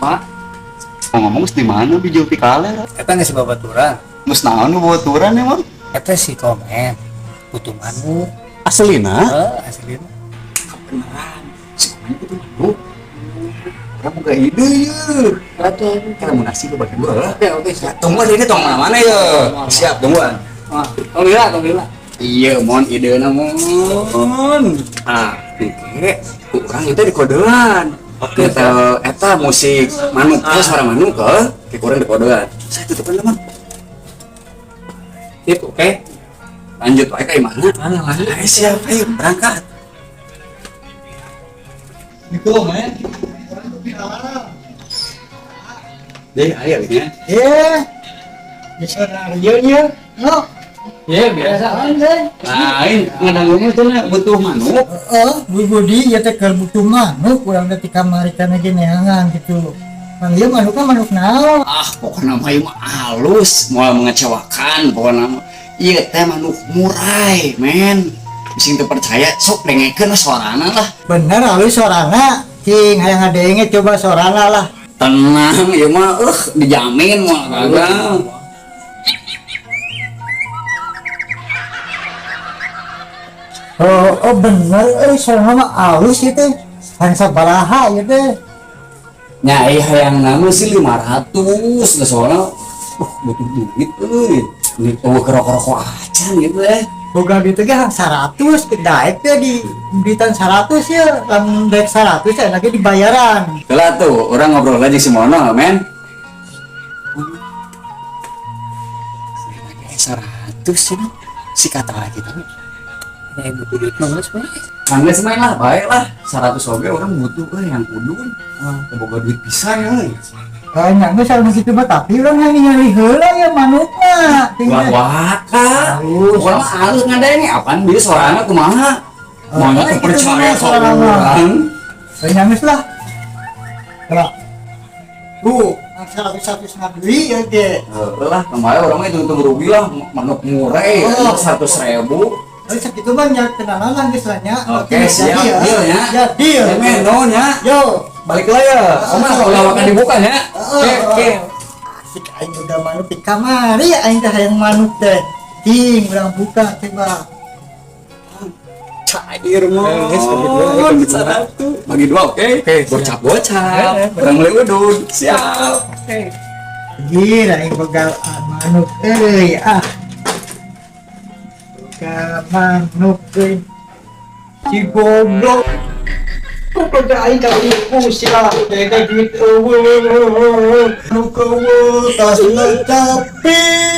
Pak. Ngomong geus di mana bijil ti kaler? Eta geus babaturan. Geus naon nu babaturan emang? Eta si komen butuh manuk. Aslina? Heeh, aslina. Beneran. Si komen butuh manuk. Urang boga ide ye. Atuh. Kita mau nasi ke bagi dua lah. Oke, oke, siap. Tungguan ini tong mana-mana ya. Siap, tungguan. Ah, tong lila, tong lila. Iya, mon ide mon. Ah, oke. Urang itu di kodean. Oke, eta eta musik manuk, suara manuk ke, ke kurang di kodean. Saya tutupan teman. Sip, oke. Lanjut wae ka imahna. Mana lanjut? Ayo siap, ayo berangkat. Niko, men. Deh, ayo ya. Iya. Bisa naryo nya. No. Ya, biasa. Lain, ngadanggu teh butuh manuk. Heeh, Bu Budi ya teh keur butuh manuk urang teh ti kamari kana ge neangan gitu. Mang ieu manukna manuk naon? Ah, pokokna mah ieu mah halus, moal mengecewakan pokokna mah. Ieu teh manuk murai, men. Bising teu percaya, sok dengekeun lah suarana lah. Bener halus sorana. Cing hayang ngadenge coba sorana lah. Tenang, ieu mah dijamin moal gagal. Oh, oh bener euy sorana mah halus ieu teh. Hayang sabaraha ieu teh. Nya ieu hayang nama sih 500 lah soalnya butuh duit euy. Ini eueuh kerok-rokok acan gitu eh. Boga duit teh hayang 100 daek teh di duitan 100 ya. Lamun daek 100 ya lagi dibayaran. Lah tuh, orang ngobrol aja si Mono, men. 100 sih, si kata lagi tuh. Ya, butuh duit mah geus we. Mangga sih main lah, baik lah. 100 oge orang butuh yang kudun. Teu boga duit pisan euy. Banyak geus anu kitu mah tapi urang yang nyari heula ya manukna. Wah, waka. Pokoknya mah halus ngadenge apaan dia suarana kumaha. Maunya Oh, tuh gitu percaya mah sama suarana mah. orang. Banyak geus lah. Lah. Bu, 100 ngabeli ya ge. Heeh lah, kemarin orang mah itu untung rugi lah, manuk murai Oh. 100.000. Tapi sakitu mah nya kenalan geus lah nya. Oke, siap. Jadi ya. Deal nya. Jadi ya. Ya men, nuhun nya. Yo. Balik lah ya. Oma ulah akan dibuka nya. Oke, oke. Asik aing udah manuk di kamari aing teh hayang manuk teh. Cing, urang buka coba. Cair mon. Geus, bagi dua, ayo, bagi dua. 100. Bagi dua, oke. Oke, siap. Bocap-bocap. Eh, Urang meuli udud. Siap. Oke. Gila aing boga manuk euy ah. Boga manuk euy. Si goblok. Goblok teh aing katipu sia. Teh duit eueuh. Manuk eueuh tasna capek.